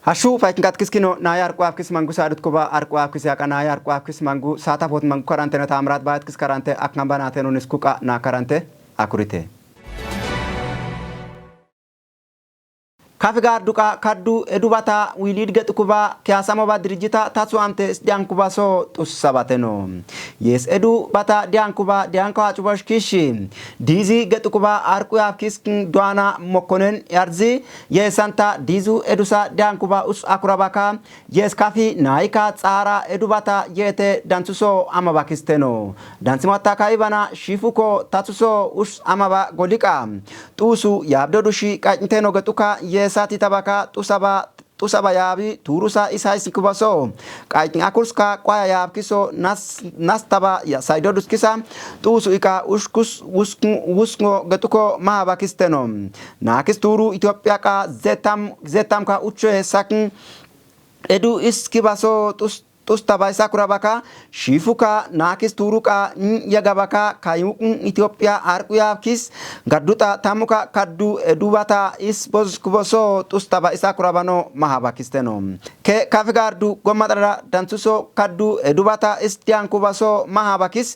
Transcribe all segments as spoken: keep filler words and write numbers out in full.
Ashu faikin kat kis kino na yar kuaf kis mangu sadut kuba ar kuaf kis yaka na yar kuaf kis mangu sata pot mangu karante na tamrat bayat kis karante akngan banate nun iskuka na karante akurite. Kafi gar duqa kaddu edubata wilid getu kuba kiyasamo ba dirijita tasu amte sdian kuba so tusa bateno. Yes edubata dian kuba dian kwa cuba shkishi. Dizi getu kuba arku yaf kiskin duana mokonen yarzi. Yes santa dizu edusa dian kuba us akurabaka. Yes kafi naika tsara edubata yete dansuso amabakisteno. Dansi matta kaibana shifuko tatsuso us amaba golika. Tusu yabdo dushi kaiknteno getuka yesati tabaka tusaba tusaba yabi turusa isai sikubaso. Kaikn akurska kwaya yabkiso nas nas taba ya saido duskisa. Tusu ika uskus uskn usngo getuko mahabakisteno. Nakis turu Ethiopia ka zetam zetam ka uche sakin. Edu iskibaso tus tus tabai sakurabaka shifuka nakis turuka n yagabaka kayukn Ethiopia arku yabkis. Gadduta tamuka kaddu edubata is boz kuboso tus taba isakurabano mahabakisteno. Ke kafi gardu gomatrara dansuso kaddu edubata is dian kubaso mahabakis.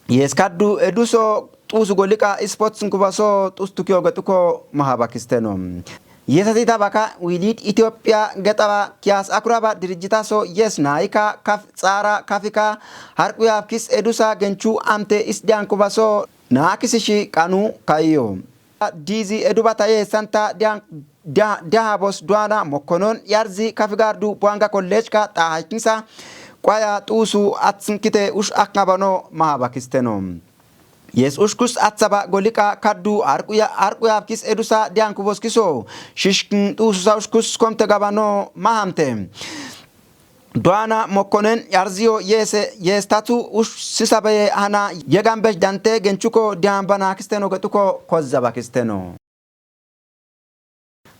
Yes kaddu eduso tusu golika is potsin kubaso tus tukio getuko mahabakisteno. Yesati tabaka wilid Ethiopia getaba kiyas akuraba dirijita so yes naika kaf tsara kafika harku yabkis edusa genchu amte isdian kubaso nakisishi kanu kayo. Dizi edubata ye santa dian diahabos duana mokonon yarzi kafi gardu buanga college ka tahaikinsa kwaya tusu atsin kite ush akngabano mahabakisteno. Yes ushkus atsaba golika kaddu arku ya arku yabkis edusa dian kuboskiso. Shishkin tususa ushkus komte gabano mahamte. Duana mokonen yarziyo yese yes tatu ush sisabaye hana yegan besh dante genchuko dian bana kisteno getuko kozzaba kisteno.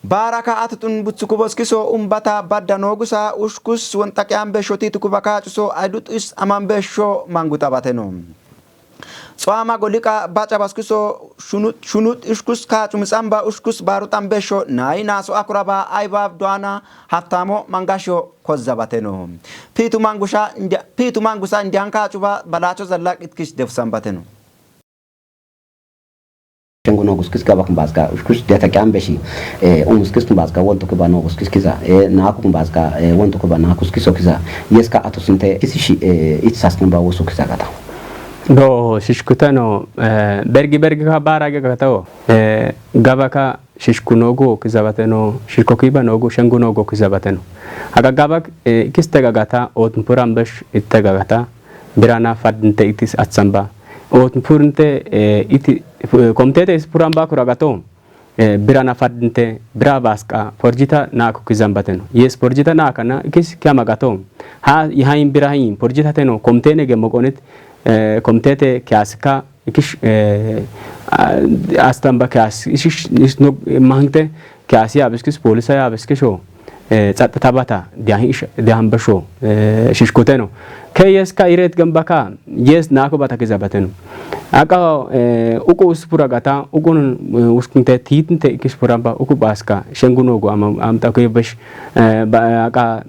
Baraka atutun butsukuboskiso umbata badda nogusa ushkus wontaqiyan besho titukubaka cuso aidut is aman besho manguta bateno. Tsoama golika baca baskiso shunut shunut ushkus ka cumisamba ushkus barutan besho nai naso akuraba aibab duana haftamo mangasho kozza bateno. Pitu mangusha ndia- pitu mangusa indian ka cuba balacho zallaq itkish defsan bateno. Shengu no guskis gaba kumbaska ushkush deta kyambeshi. Eh, umuskis kumbaska wonto kuba no guskis kiza. Eh, naku kumbaska eh, wonto kuba naku skiso kiza. Yeska atusinte kisishi eh, itsaskin ba wosu kiza gata. Do shishkutano eh, bergi bergi ka bara ge gata wo. Eh, gaba ka shishku nogu kiza bateno shishko kiba nogu shengu nogu kiza bateno. Aga gaba eh, kiste gagata otun purambesh itte gagata. Birana fadinte itis atsamba. Otun purinte eh, iti eh, komtete is puramba kuragato. Eh, birana fadinte bira baska porjita naku kizambateno. Yes porjita nakana kis kyamagato. Ha ihain birahin porjita teno komtene ge mokonit eh, komtete kyaska ikish eh, a- astamba kyas ikish isno mahngte kyasi abiskis polisa ya abiskisho. Eh, tsattabata diahin ish diahin basho eh, shishkoteno. Ke yes ka iret gambaka yes nako bata kizabateno. Aka eh, uko uspura gata ukun eh, uskunte titinte ikispura ba uku baska shengunogo am am ta ke bash eh, ba aka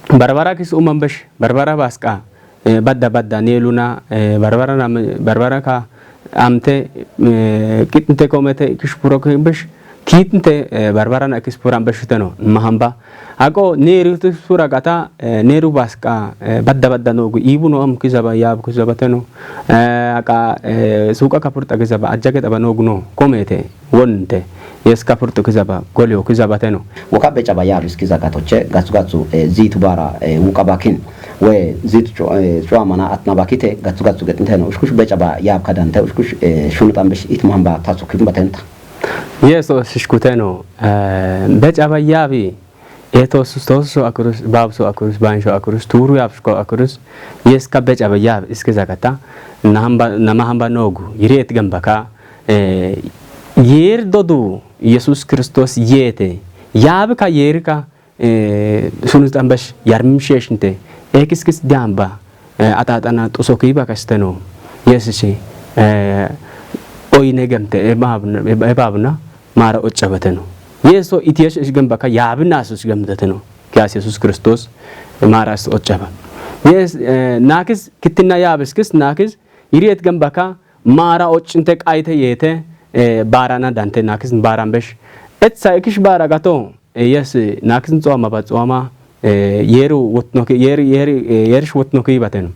barbara kis umam bash barbara baska eh, badda badda ne luna eh, barbara na barbara ka amte eh, kitnte komete kispuro ke bash kitnte eh, barbara na kispura bash teno mahamba. Ako neru tu sura gata eh, neru baska eh, badda badda nogu ibu no am kizaba yab kizaba teno. Eh, aka eh, suka kapurta kizaba ajjake taba nogu no komete wonte yes kapurta kizaba golio kizaba teno. Waka beca ba yab iskiza gatoche gatsu gatsu eh, zitu bara eh, wuka bakin we zitu cho eh, cho amana atna bakite gatsu gatsu getnteno ushkush beca ba yab kadante ushkush eh, shunu tambish itmamba tatsu kin batenta. Yeso shishkuteno eh, beca ba yabi Etos toso akurus babso akurus bansho akurus turu yapsko akurus yes ka bec aba yab iske zakata nahamba nama hamba nogu yiri et gambaka eh, yer dodu Yesus Kristos yete yab ka yer ka eh, sunus tambash yarmim sheshinte ekis kis damba eh, atatana tusoki bakasteno yes si eh, oyne gamte e babna e babna mara occabateno. Yeso itiyesh ishgambaka yabina sus gamtateno. Kiyas Yesus Kiristos maara is occaba. Yes, eh, naakis kittinna yaabiskis naakis yiriyeet gambaka maara occinte qayite yeete, eh, baarana dante naakis baaran besh. Etsa ikish baara gato, eh, yes, naakis tsuama ba tsuama, eh, yeru wotnoki, yer, yer, eh, yerish wotnoki bateno.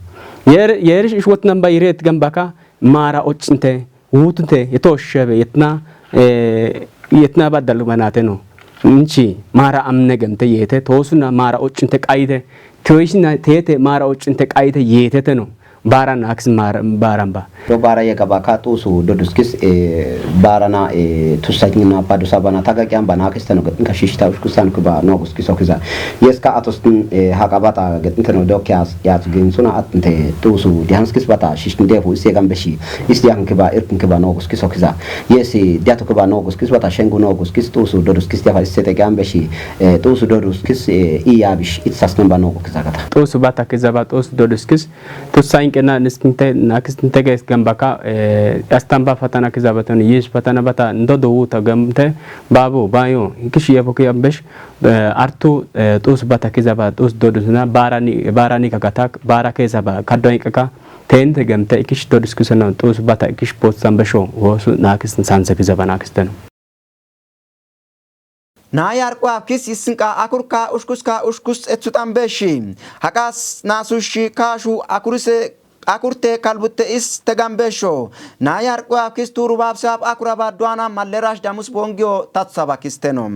Yer, yerish ish wotnan ba yiriyeet gambaka maara occinte, wutunte, yetoshebe, yetna, eh, yetna badal manateno. Nchi, maara amne gemte yeete, toosuna maara occinte qayite, toosina teete maara occinte qayite yeete teno. Baara naakis maara, baaran ba. Do baara yegaba ka tuusu doduskis, eh, baarana, eh, tusajna padusa bana tagakian bana kisteno getin ka shishta ushkusan kuba nogus kiso kiza. Yes ka atostin, eh, hakabata getin teno do kiyas, yas gin suna atinte tuusu dihanskis bata shishtin defu isi gambeshi. Is diakin kiba, irkin kiba nogus kiso kiza. Yes, eh, diato kiba nogus kis bata shengu nogus kis tuusu doduskis diafa isi te gambeshi. Eh, tuusu doduskis, eh, iyabish, itsas namba nogu kiza gata. Tuusu bata kiza ba tuusu doduskis. Tusa inkena niskinte, nakistinte ges gambaka, eh, astamba fatana kiza baton, yish fatana bata, ndodo wuta gamte, babu, bayo, kishi yabuki ambesh, eh, artu, eh, tuusu bata kiza ba tuusu dodusna, barani, barani kakatak, bara kiza ba, kaddo inkaka, tente gemte, ikish doduskusana, tuusu bata, ikish potsan besho, wosu nakis sanse kiza ba nakisteno. Naa yarqu afkis yisinqa akurka ushkuska ushkus etsutan beshi. Haqas nasushi kashu akurise akurte kalbutte is tegan besho. Naa yarqu afkis turu babsab akura badduana mallerash damus bongio tatsaba kisteno.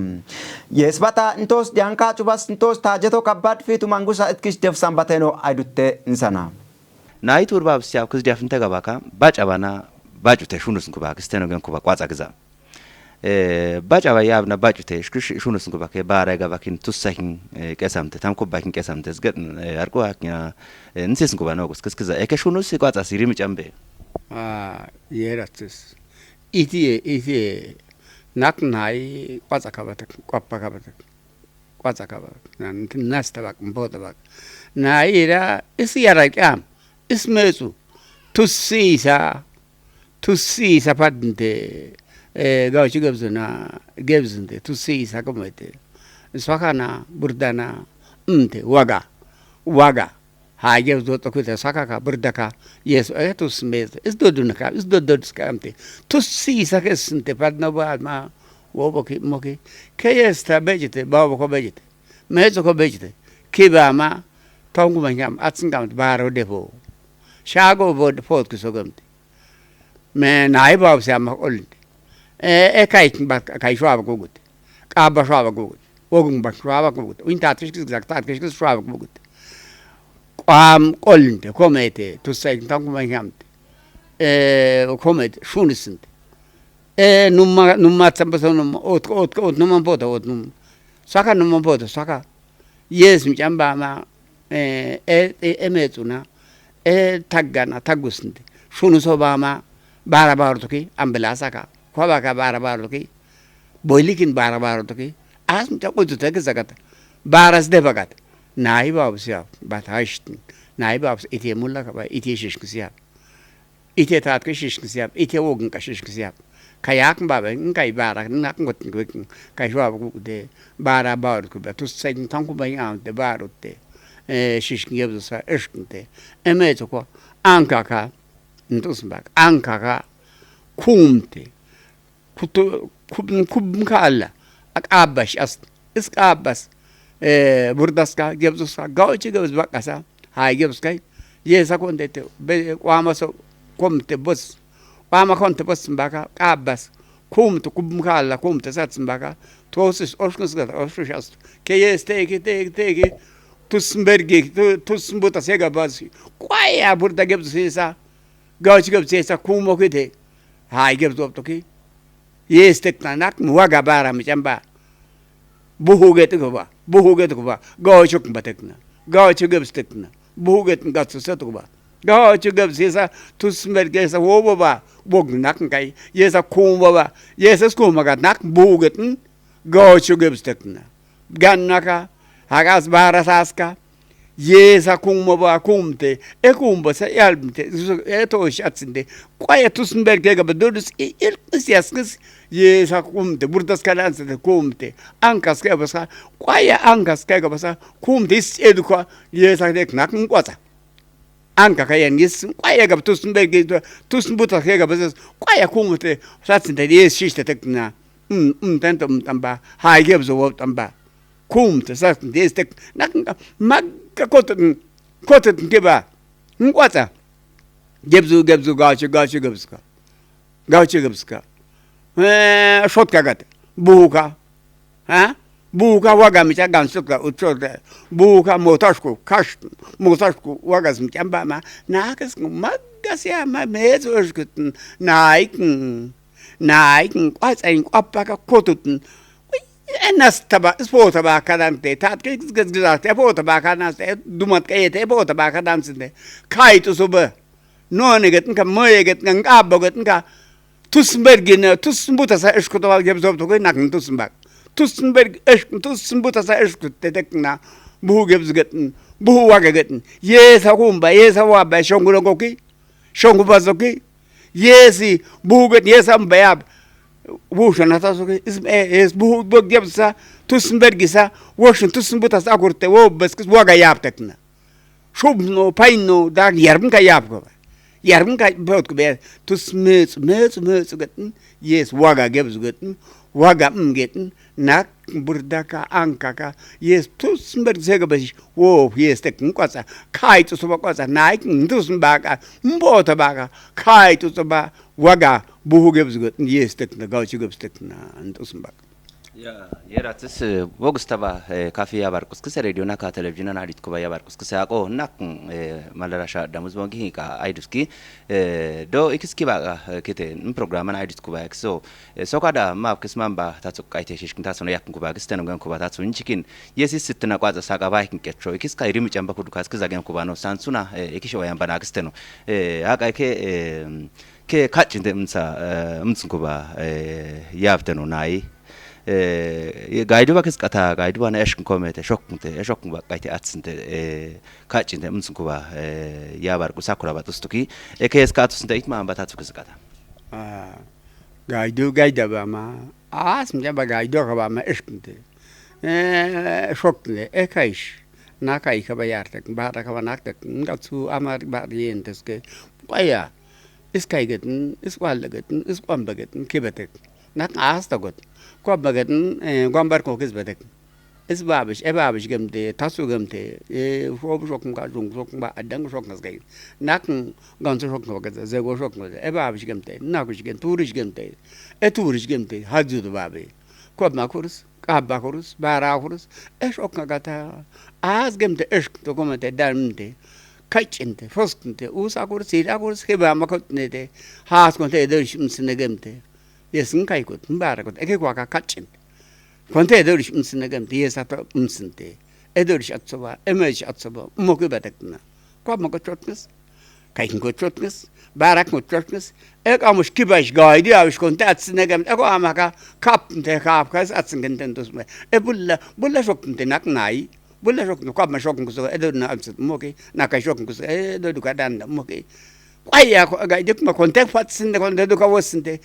Yes bata ntos dianka chubas ntos tajeto kabad fitu mangusa etkish defsan bateno aydutte insana. Naa itur babsab kis definte gabaka, bacabana, bacute shunus kuba kisteno gen kuba kwatsa giza. Eh, bacaba yabna bacute, shkush shunus kuba ke bara gabakin tusakin, eh, kesamte, tam kubakin kesamte, zget, eh, arqu aknya, eh, nsis kuba nogus, kis kiza, eke shunus kwatsa siri mi chambe. Ah, yeratis. Iti, iti, nak nai kwatsa kabatak, kwappa kabatak. Kwatsa kabatak. Nan, nas tabak, mbo tabak. Nai ira, isi yara kyam, is metsu. Tusi isa, tusi isa padnte, eh, gauchi gebzuna, gebzunte, tusi isa kumete. Swakana, burdana, mte, waga, waga. Haje zo to kuta saka ka burda ka. Yes, eh, tus mez. Is do dun ka, is do do ka amte. Tus si sa ke sinte pad no ba ma. Wo bo ki mo ki. Ke yes ta bejite, ba bo ko bejite. Mezo ko bejite. Ki ba ma. Tongu ma nyam, atsin kam baro depo. Shago bo pot ku so gamte. Me nai ba sa ma olinte. E, e kai ba kai shwa ba gugut. Ka ba shwa ba gugut. Ogun ba shwa ba gugut. Uin ta tish kis gzak ta tish kis shwa ba gugut. Kwam kolinte, komete, tusai tangu ma nyamte. E, komete, shunisinte. E, numa, numa tsamba so numa, ot, ot, ot, numa pota, ot numa. Saka numa pota, saka. Yes, mi chamba ma, eh, eh, eh, eh, metsuna, eh, taggana, taggusnde. Shunu so bama, bara bara toki, ambulance ka. Kwa baka bara bara toki, boilikin bara bara toki. As mi chamba tu tagi zakata. Bara sde bagat. Nai babu siya, bat hashtin. Nai babu ite mulla ka ba, ite shishku siya. Ite tat ke shish ke siap, ite wogun ka shish ke siap. Kayak baba, nkai bara, nak ngot ngot, kai shwa bu de, bara bar ku ba, tus sai tang ku ba yam de bar te. Eh, shish ke yeb sa, ish te. Eme to ko, anka ka, ntus bak, anka ka, kumte. Kutu, kub, kub kala, ak abash as, is abas. Eh, burdaska, gebzuska, gauchi gebz bakasa. Hai gebskai. Ye sa konte te, be, kwama so, komte bus. Kwama konte bus baka, kabas. Kumte, kum kala, kumte sat baka. Tosis, oshkus gata, oshkus as. Ke ye steki, teki, teki. Tus bergi, tu, tus buta sega bas. Kwaya burda gebz sisa. Gauchi gebz sisa, kumo kite. Hai gebz optoki. Ye stekna nak, mwaga bara mi chamba. Buhu getu kuba, buhu getu kuba, gauchuk batekna, gauchuk gebstekna, buhu getn gatsu setu kuba. Gauchuk gebsisa, tus mergesa wobo ba, wognak kai, yesa kumba ba, yesa skuma gatnak, buhu getn, gauchuk gebstekna. Gannaka, hagas bara saska, yesa kumba ba kumte, e kumba sa yalmte, e to shatsinde, kwaya tus mergega ba dodus, e ilknis yaskis, Yeesa kumte, burdaska dantsite kumte, ankaska ebasa, qwaya ankaska egabasa, kumte is edka, Yeesa dek nak nkwatsa. Anka ka yan gis, qwaya gab tus bergi, tus buta ke gab, qwaya kumte, satsinte Yees shishte tekna. Mm, mm, tanto, mm, tamba, ha gebzo, tamba. Kumte, satsinte Yees tek, nak, magka kotet, kotet keba. Nkwatsa. Gebzo, gebzo, gacho, gacho, gebska. Gacho, gebska. Eh, shotka gat. Buka. Ha? Buka waga micha gan shotka, uchotka. Buka motashku, kash, motashku, wagas micha bama. Nakas magas ya ma mezo eshkut. Naik. Naik, kwats en kwapaka kotut. Enas taba, spo taba kadante, tat ke gizgizate, po taba kadante, dumat ke ete, po taba kadante. Kaitu suba. None get nka, moye get nka, abo get nka. Tus bergin, tus butasa eshkut wal geb zobtu ke nak tus bak. Tus berg esh, tus butasa eshkut tetek na. Buhu geb zget. Buhu waga get. Yeesa kumba, Yeesa waba, shongu longoki. Shongu bazoki. Yeesi, buhu get, Yeesa mbayab. Buhu shonata soki. Is, eh, es buhu bok geb sa. Tus bergisa. Woshin tus butasa kurte. Wo beskis waga yab tekna. Shub no, pain no, dag yarbin ka yab ko. Yarbin ka bot ko be, tus mets, mets, mets, gat, Yees waga gebs gat, waga, mm, get, nak, burdaka, ankaka, Yees tus mber zega bash, wo, Yees tek, nkwatsa, kai tus ba kwatsa, naik, tus baka, mbota baka, kai tus ba, waga, buhu gebs gat, Yees tek, na, gauchi gebs tek, na, tus baka. Ya, yera tis, eh, bogis taba, eh, kafi yabar kuskise, radio naka, television na adit kuba yabar kuskise, ako nak, eh, malarasha damuz bongi ka aiduski, eh, do ikiski ba, eh, kete, n programan adit kuba ekso, eh, soka da ma kisman ba, tatsu kaite shishkin, tatsu na yakin kuba kiste no gen kuba, tatsu nchikin, Yeesi sitna kwatsa saka ba ikin ketcho, ikiska irimi chamba kudu kaskiza gen kuba no sansuna, eh, ikisho yamba na kiste no, eh, aka ke, eh, ke kachinde msa, eh, mtsun kuba, eh, yafte no nai. Eh, gaidu ba kis kata, gaidu ba na eshkun komete, shokkunte, eshokun ba kaite atsinte, eh, kachinte, mtsun kuba, eh, yabar ku sakura ba tustuki, e ke eska atusinte itma amba tatsu kis kata. Ah, gaidu, gaida ba ma, as mja ba gaidu ka ba ma eshkunte. Eh, shokkunte, e kaish, na kai ka ba yartek, ba da ka ba naktek, ngatsu amar ba rienteske, kwaya, Is kai getin, is walla getin, is kwamba getin, kibetek. Nak asta got. Kwamba getin, eh, gwambar ko kis betek. Is babish, e babish gemte, tasu gemte, e, shobu shokun ka, jung shokun ba, adang shokun kas gai. Nak gansu shokun ka, zego shokun ka, e babish gemte, nakush gemte, turish gemte, e turish gemte, hajud babi. Kwab makurus. Kaba kurus, bara kurus, esh okna gata, az gemte, esh to komete, darmte, kachinte, foskinte, usa kurus, ira kurus, heba makotnete, has konte, ederish msine gemte, yesin kaikut, mbara kot, eke kwaka kachinte, konte, ederish msine gemte, yesa to msinte, ederish atsoba, emerish atsoba, moke batakna, kwab makot chotnes, Kaikin kochotnes, barak kochotnes, ek amush kibash gaidi avish konte atsine gem, eko amaka kap te kap kas atsin genten tus me. E bulla, bulla shok te nak nai, bulla shok no kap ma shok kuso, e do na atsin moki, na kai shok kuso, e do duka dan moki. Kwaya ko gaidi kuma konte fatsin de konte duka wosinte.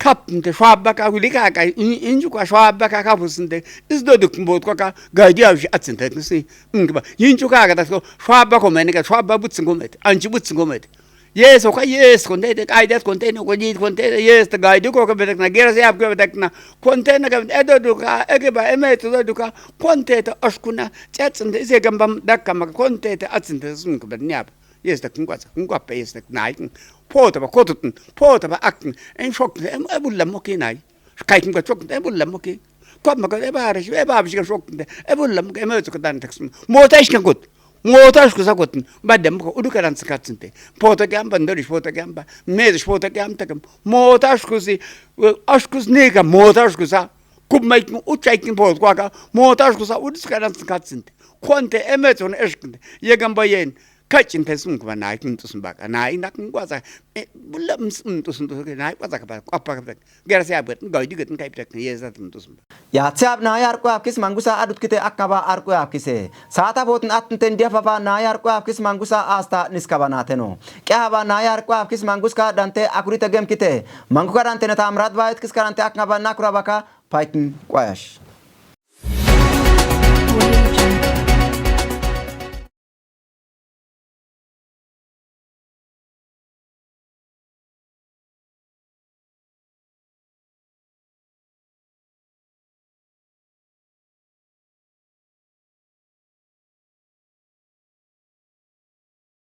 Kapnte, shwabaka, wili kaka, in-, injuka, shwabaka, kapusnte, is do duk mbot kwaka, gaidi avish atsinte, kisi, mm, kiba, injuka, kata, shwabako, meneka, shwaba, butsin komet, anchi, butsin komet. Yes, oka, yes, konte, te, aidat, konte, no, kodi, konte, yes, te, gaidi, koka, betek, na, geras, yap, ke, betek, na, konte, na, ke, edo, duka, eke, ba, eme, to, duka, konte, te, oshkuna, chatsinte, ise, gambam, dakka, ma, konte, te, atsinte, sun, ke, bet, nyap. Yes, te, kungwatsa, kungwape, yes, te, nai, Pota ba kotutun, pota ba aktun, en shokte, em, e bulla moki nai. Kaikin ka shokte, e bulla moki. Kwab maka, e ba arish, e ba abish ka shokte, e bulla moki, e mezu ka dan teksum. Mota ish kan kot. Mota ish kusa kotun. Ba dem ko, udu ka dan tsakatsinte. Pota ke amba, ndorish pota ke amba, mezish pota ke amba tekem. Mota ish kusi, ash kus ne ka mota ish kusa. Kub maikin, uchaikin pot kwaka. Mota ish kusa, udu ka dan tsakatsinte. Konte, e mezu ne eshkinte. Yegan ba yen. Kacin pesum kuba naik mutus baka naik nak muasa. Bulam mutus mutus naik kuasa kaba kuapa kaba. Gara siapa? Gau juga kan kayak yesus mutus. Yaatseb naaya arqu afkis mangusa adut kite aknaba arqu afkise. Saata botin atten ten diafaba naaya arqu afkis mangusa asta niskaba nateno. Qehaba naaya arqu afkis manguska dante akurite gem kite. Manguka dante neta amrat bait kiska dante aknaba nakurabaka. Paitin quayash.